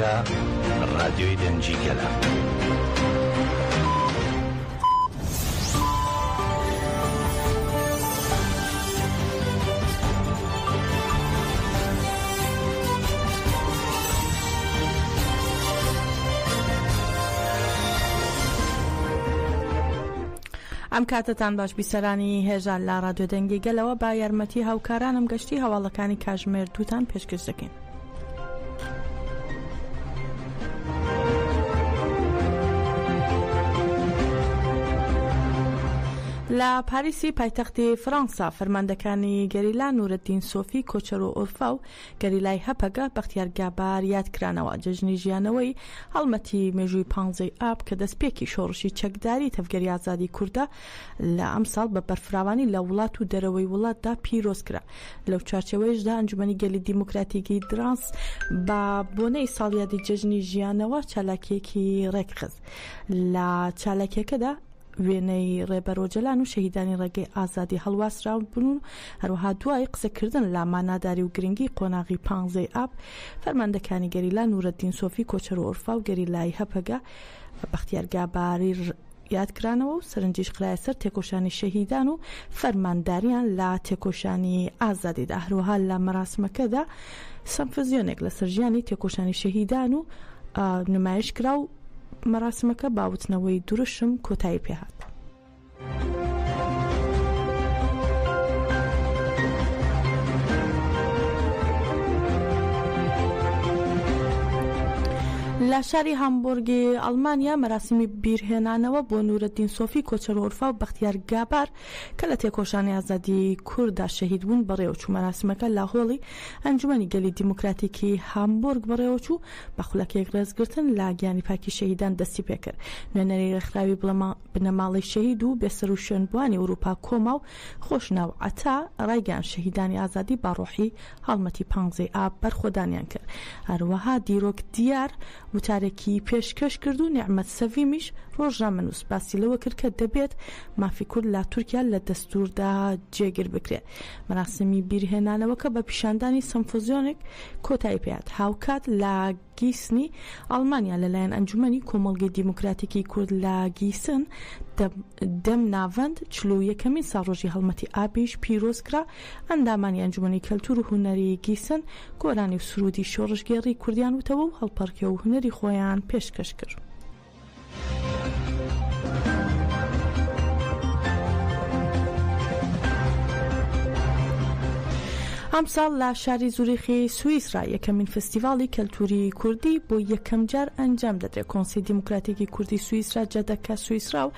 ئێستا ڕادیۆی دەنگی گەلە. ئەم کاتەتان باش بیسەرانی هێژا لە ڕادیۆ دەنگی گەلەوە بە یارمەتی هاوکارانم گەشتی هەواڵەکانی کاژمێر دووتان پێشکەش دەکەین. لە پاریسی پایتەختی فڕەنسا فەرماندەکانی گەریلا نورەدین سۆفی کۆچەر و ئۆرفا و گەریلای هەپەگە بەختیار گابار یادکرانەوە جەژنی ژیانەوەی هەڵمەتی مێژووی پانزەی ئاب کە دەستپێکی شۆڕشی چەکداری تەڤگەری ئازادی کوردە لە ئەمساڵ بە بەرفراوانی لە وڵات و دەرەوەی وڵاتدا پیرۆز کرا. لەو چوارچێوەیەشدا ئەنجومەنی گەلی دیموکراتیکی درانس بە بۆنەی ساڵیادی جەژنی ژیانەوە چالاکییەکی ڕێکخست. لە چالاکییەکەدا وێنەی ڕێبەر ئۆجەلان و شەهیدانی ڕێگەی ئازادی هەڵواسراوبوون و هەروەها دوای قسەکردن لە ماناداری و گرنگی قۆناغی پانزەی ئاب فەرماندەکانی گەریلا نورەدین سۆفی کۆچەر و ئۆرفا و گەریلای هەپەگە بەختیار گاباری یادکرانەوە و سەرنجیش خرایە سەر تێکۆشانی شەهیدان و فەرمانداریان لە تێکۆشانی ئازادیدا هەروەها لە مەراسمەکەدا سەمفزیۆنێک لەسەر ژیانی تێکۆشانی شەهیدان و نمایش کرا و مەراسمەکە بە وتنەوەی دروشم کۆتایی پێهات. لە شاری هامبۆرگی ئەڵمانیا مەراسیمی بیرهێنانەوە بۆ نورەدین سۆفی کۆچەر ئۆرفا و بەختیار گابار کە لە تێکۆشانی ئازادی کورددا شەهید بوون بەڕێوەچوو. مەراسیمەکە لە هۆڵی ئەنجومەنی گەلی دیموکراتیکی هامبۆرگ بەڕێوەچوو، بە خولەکێک ڕێزگرتن لە گیانی پاکی شەهیدان دەستی پێکرد. نوێنەری ڕێکخراوی بنەماڵەی شەهید و بێسەروشوێنبووانی ئورووپا کۆما و خۆشناو عەتا ڕایگەیاند شەهیدانی ئازادی بە ڕۆحی هەڵمەتی پانزەی ئاب بەرخۆدانیان کرد. هەروەها دیرۆک دیار وتارێکی پێشکەش کرد و نیعمەت سەڤیمیش ڕۆژنامەنووس باسی لەوە کرد کە دەبێت مافی کورد لە تورکیا لە دەستووردا جێگر بکرێت. مەراسیمی بیرهێنانەوەکە بە پیشاندانی سەمفۆزیۆنێک کۆتایی پێهات. هاوکات لە گیسنی ئەڵمانیا لەلایەن ئەنجومەنی کۆمەڵگەی دیموکراتیکی کورد لە گیسن دەم ناڤەند 41ەمین ساڵڕۆژی هەڵمەتی ئابیش پیرۆز کرا، ئەندامانی ئەنجومەنی کەلتور و هونەری گیسن گۆرانی و سروودی شۆڕشگێڕی کوردیان وتەوە و هەڵپەڕکێ و هونەری خۆیان پێشکەش کرد. ئەمساڵ لە شاری زوریخی سویسرا یەکەمین فستیڤاڵی کەلتوری کوردی بۆ یەکەمجار ئەنجام دەدرێت. کۆنسەی دیموکراتیکی کوردی سویسرا جەدەکە سویسرا و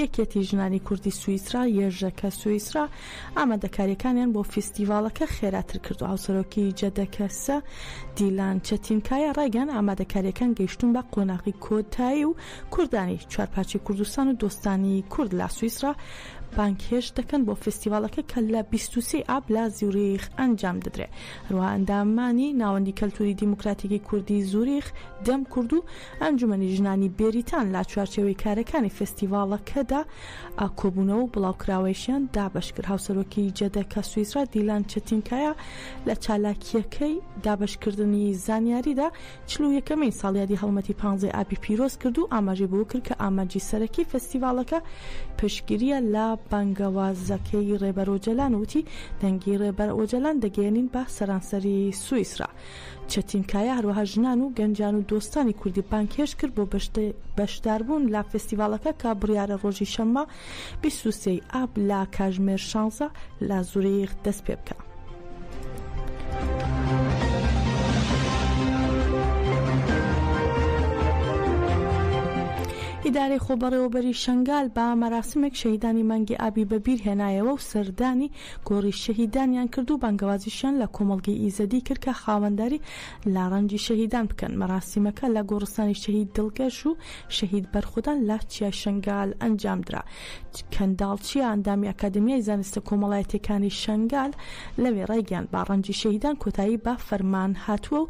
یەکیەتی ژنانی کوردی سویسرا یەژەکە سویسرا ئامادەکارییەکانیان بۆ فیستیڤاڵەکە خێراتر کرد و هاوسەرۆکی جەدەکە-سە دیلان چەتینکایا ڕایگەیاند ئامادەکارییەکان گەیشتوون بە قۆناغی کۆتایی و کوردانی چوارپارچەی کوردستان و دۆستانی کورد لە سویسرا بانگهێشت دەکەن بۆ فیستیڤاڵەکە کە لە 23 ئاب لە زوریخ ئەنجام دەدرێت. هەروەها ئەندامانی ناوەندی کەلتوری دیموکراتیکی کوردی زوریخ، دەم کورد و ئەنجومەنی ژنانی بێریتان لە چوارچێوەی کارەکانی فێستیڤاڵەکەدا کۆبوونەوە و بڵاوکراوەیشیان دابەشکرد. هاوسەرۆکی جەدەکە سویسرا دیلان چەتینکایا لە چالاکییەکەی دابەشکردنی زانیاریدا 41ەمین ساڵیادی هەڵمەتی پانزەی ئابی پیرۆز کرد و ئاماژەی بەوە کرد کە ئامانجی سەرەکی فێستیڤاڵەکە پشتگیرییە لە بانگەوازەکەی ڕێبەر ئۆجەلان و وتی، دەنگی ڕێبەر ئۆجەلان دەگەیەنین بە سەرانسەری سویسرا. چەتین کایا هەروەها ژنان و گەنجان و دۆستانی کوردی بانگهێشت کرد بۆ بەشداربوون لە فێستیڤاڵەکە کە بڕیارە ڕۆژی شەممە 23 ی ئاب لە کاژمێر شانزە لە زوریخ دەست پێ بکا. ئیدارەی خۆبەڕێوەبەری شەنگال بە مەراسمێک شەهیدانی مانگی ئابی بەبیر هێنایەوە و سەردانی گۆڕی شەهیدانیان کرد و بانگەوازیشیان لە کۆمەڵگەی ئیزەدی کرد کە خاوەنداری لە ڕەنجی شەهیدان بکەن. مەراسیمەکە لە گۆڕستانی شەهید دڵگەش و شەهید بەرخۆدان لە چیای شەنگال ئەنجامدرا. کەنداڵ چیا، ئەندامی ئەکادیمیای زانستە کۆمەڵایەتییەکانی شەنگال لەوێ ڕایگەیاند، بە ڕەنجی شەهیدان کۆتایی بە فەرمان هاتووە و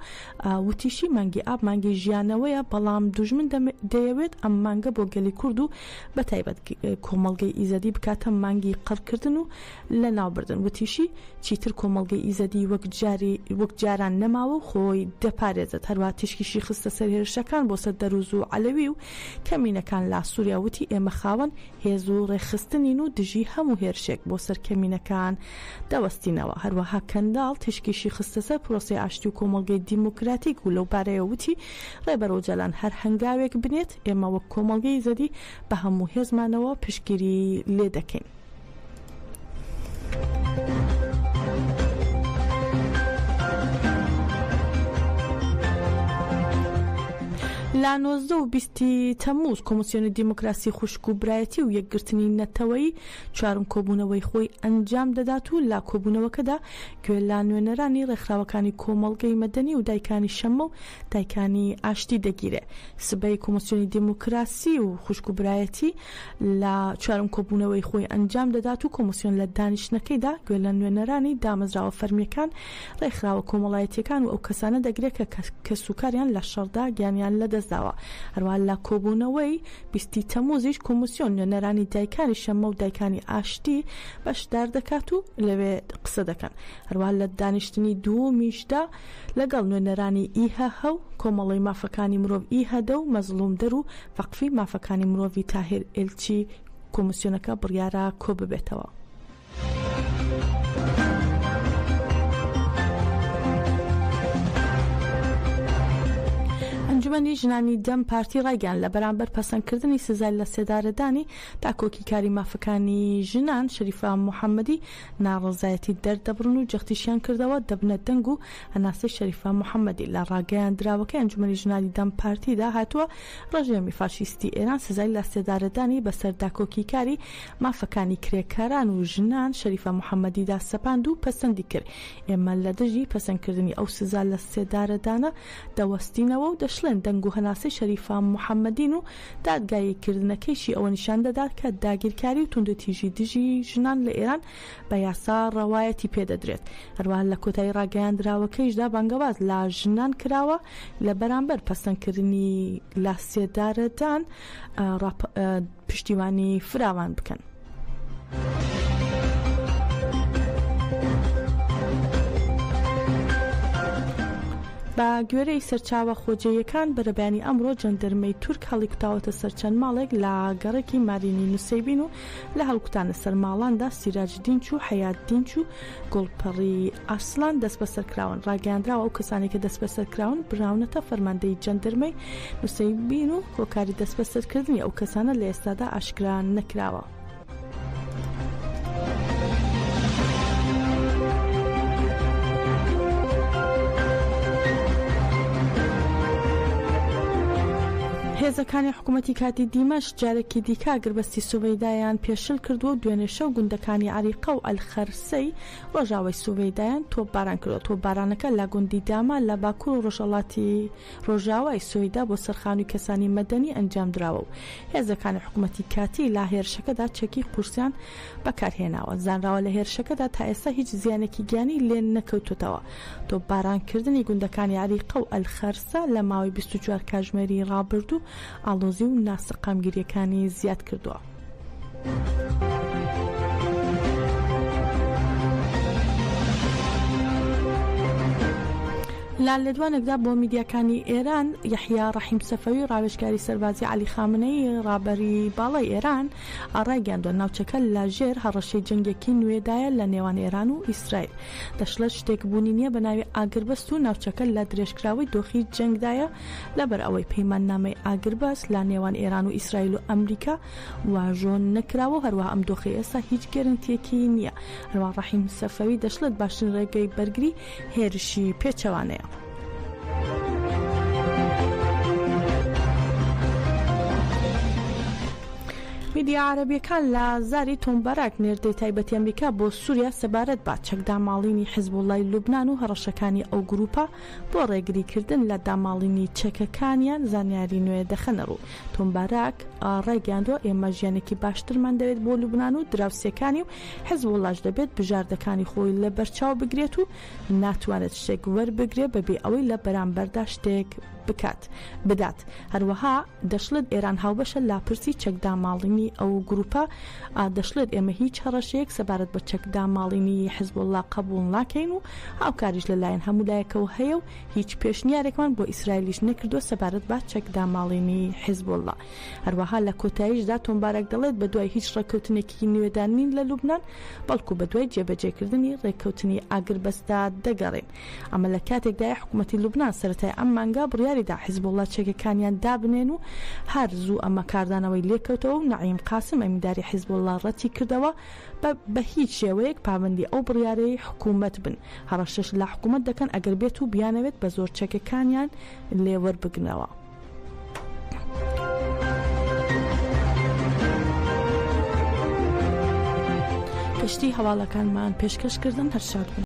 وتیشی، مانگی ئاب مانگی ژیانەوەیە، بەڵام دوژمن دەیەوێت ئەم مانگە. مانگە بۆ گەلی کورد و بەتایبەت کۆمەڵگەی ئیزەدی بکاتە مانگی قڕکردن و لەناوبردن، وتیشی، چیتر کۆمەڵگەی ئیزەدی وەک جاری وەک جاران نەماوە و خۆی دەپارێزێت، هەروەها تیشکیشی خستە سەر هێرشەکان بۆ سەر دەروز و عەلەوی و کەمینەکان لە سوریا، وتی، ئێمە خاوەن هێز و ڕێکخستنین و دژی هەموو هێرشێک بۆ سەر کەمینەکان دەوەستینەوە. هەروەها کەنداڵ تیشکیشی خستە سەر پرۆسەی ئاشتی و کۆمەڵگەی دیموکراتیک و لەو بارەیەوە وتی، ڕێبەر ئۆجالان هەر هەنگاوێک بنێت، ئێمە وەک کۆمەڵگەی ئیزەدی بە هەموو هێزمانەوە پشتگیری لێدەکەین. لە 19 و 20 تەمموز کۆمسیۆنی دیموکراسی خوشک و برایەتی و یەکگرتنی نەتەوەیی چوارم کۆبوونەوەی خۆی ئەنجام دەدات و لە کۆبوونەوەکەدا گوێ لە نوێنەرانی ڕێکخراوەکانی کۆمەڵگەی مەدەنی و دایکانی شەممە و دایکانی ئاشتی دەگیرێ. سبەی کۆمسیۆنی دیموکراسی و خوشک و برایەتی لە چوارەم کۆبوونەوەی خۆی ئەنجام دەدات و کۆمسیۆن لە دانیشتنەکەیدا گوێ لە نوێنەرانی دامەزراوە فەرمییەکان، ڕێکخراوە کۆمەڵایەتییەکان و ئەو کەسانە دەگرێت کە کەسوکاریان لە شەڕدا گیانیان لەدەستداوە. هەروەها لە کۆبوونەوەی بیستی تەمووزیش کۆمسیۆن نوێنەرانی دایکانی شەممە و دایکانی ئاشتی بەشدار دەکات و لەوێ قسە دەکەن. هەروەها لە دانیشتنی دووەمیشدا لەگەڵ نوێنەرانی ئیهەهە و کۆمەڵەی مافەکانی مرۆڤ ئیهەدە و مەزڵوم دەر و وەقفی مافەکانی مرۆڤی تاهیر ئێلچی کۆمیسیۆنەکە بڕیارە کۆببێتەوە. ئەنجومەنی ژنانی دەم پارتی ڕایگەیاند، لە بەرامبەر پەسەندکردنی سزای لەسێدارەدانی داکۆکیکاری مافەکانی ژنان شەریفە محەمەدی ناڕەزایەتی دەردەبڕن و جەختیشیان کردەوە دەبنە دەنگ و هەناسەی شەریفە محەمەدی. لە ڕاگەیاندراوەکەی ئەنجومەنی ژنانی دەم پارتیدا هاتووە، ڕژێمی فاشیستی ئێران سزای لەسێدارەدانی بەسەر داکۆکیکاری مافەکانی کرێکاران و ژنان شەریفە محەمەدیدا سەپاند و پەسەندی کرد، ئێمە لە دژی پەسەندکردنی ئەو سزا لەسێدارەدانە دەوەستینەوە و دەشڵێن دەنگ و هەناسەی شەریفە محەمەدین و دادگاییکردنەکەیشی ئەوە نیشان دەدات کە داگیرکاری و توندوتیژی دژی ژنان لە ئێران بە یاسا ڕەوایەتی پێدەدرێت. هەروەها لە کۆتایی ڕاگەیاندراوەکەیشدا بانگەواز لە ژنان کراوە لە بەرامبەر پەسەندکردنی لاسێدارەدان پشتیوانی فراوان بکەن. بە گوێرەی سەرچاوە خۆجێیەکان، بەرەبەیانی ئەمڕۆ جەندرمەی تورک هەڵیکوتاوەتە سەر چەند ماڵێک لە گەڕەکی مارینی نوسەیبین و لە هەڵکوتانە سەر ماڵاندا سیراج دینچ و حەیات دینچ و گوڵپەڕی ئارسلان دەستبەسەرکراون. ڕاگەیاندراوە ئەو کەسانەی کە دەستبەسەرکراون براونەتە فەرماندەیی جەندرمەی نوسەیبین و هۆکاری دەستبەسەرکردنی ئەو کەسانە لە ئێستادا ئاشکرا نەکراوە. هێزەکانی حکوومەتی کاتی دیمەشق جارێکی دیکە ئاگربەستی سوەیدایان پێشل کردووە و دوێنێ شەو گوندەکانی عەریقە و ئەلخەرسەی ڕۆژاوای سوەیدایان تۆپباران کردووە. تۆپبارانەکە لە گوندی داما لە باکوور و ڕۆژهەڵاتی ڕۆژاوای سوەیدا بۆ سەر خانووی کەسانی مەدەنی ئەنجامدراوە و هێزەکانی حکومەتی کاتی لە هێرشەکەدا چەکی قورسیان بەکارهێناوە. زانراوە لە هێرشەکەدا تا ئێستا هیچ زیانێکی گیانی لێ نەکەوتووەتەوە. تۆپبارانکردنی گوندەکانی عەریقە و ئەلخەرسە لە ماوەی 24 کاژمێری ڕابردوو ئاڵۆزی و ناسەقامگیرییەکانی زیادکردووە. لە لێدوانێکدا بۆ میدیاکانی ئێران، یەحیا ڕەحیم سەفەوی ڕاوێژکاری سەربازی عەلی خامنەیی ڕابەری باڵای ئێران ڕایگەیاندووە، ناوچەکە لە ژێر هەڕەشەی جەنگێکی نوێدایە لە نێوان ئێران و ئیسرائیل. دەشڵێت، شتێک بوونی نییە بە ناوی ئاگربەست و ناوچەکە لە درێژکراوەی دۆخی جەنگدایە لەبەر ئەوەی پەیماننامەی ئاگربەست لە نێوان ئێران و ئیسرائیل و ئەمریکا واژۆ نەکراوە و هەروەها ئەم دۆخەی ئێستا هیچ گەرەنتییەکی نییە. هەروەها ڕەحیم سەفەوی دەشڵێت باشترین ڕێگەی بەرگری هێرشی پێچەوانەیە. میدیا عەرەبییەکان لە زاری تۆم باراک، نێردەی تایبەتی ئەمریکا بۆ سووریا سەبارەت بە چەکداماڵینی حیزبوڵڵای لوبنان و هەڕەشەکانی ئەو گرووپە بۆ ڕێگریکردن لە داماڵینی چەکەکانیان زانیاری نوێ دەخەنەڕوو. تۆم باراک ڕایگەیاندووە، ئێمە ژیانێکی باشترمان دەوێت بۆ لوبنان و دراوسێکانی و حیزبوڵڵاش دەبێت بژاردەکانی خۆی لەبەرچاو بگرێت و ناتوانێت شتێک وەربگرێت بەبێ ئەوەی لە بەرامبەردا شتێک بکات بدات. هەروەها دەشڵێت ئێران هاوبەشە لە پرسی چەکداماڵینی ئەو گروپە، دەشڵێت ئێمە هیچ هەڕەشەیەک سەبارەت بە چەکداماڵینی حزبوڵڵا قبوڵ ناکەین و هاوکاریش لەلایەن هەموو لایەکەوە هەیە و هیچ پێشنیارێکمان بۆ ئیسرائیلیش نەکردووە سەبارەت بە چەکداماڵینی حزبوڵڵا. هەروەها لە کۆتاییشدا تۆم باراک دەڵێت بەدوای هیچ ڕێککەوتنێکی نوێدا نین لە لوبنان، بەڵکو بەدوای جێبەجێکردنی ڕێککەوتنی ئاگربەستدا دەگەڕێین. ئەمە لە کاتێکدایە حکومەتی لوبنان سەرەتای ئەم مانگە بڕیاریدا حیزبوڵڵا چەکەکانیان دابنێن و هەر زوو ئەمە کاردانەوەی لێکەوتەوە و نەعیم قاسم ئەمینداری حیزبوڵڵا ڕەتیکردەوە بە بە هیچ شێوەیەک پابەندی ئەو بڕیارەی حکومەت بن هەڕەشەش لە حکومەت دەکەن ئەگەر بێت و بیانەوێت بە زۆر چەکەکانیان لێ وەربگرنەوە. کەشتی هەواڵەکانمان پێشکەش کردن هەر شاد بن.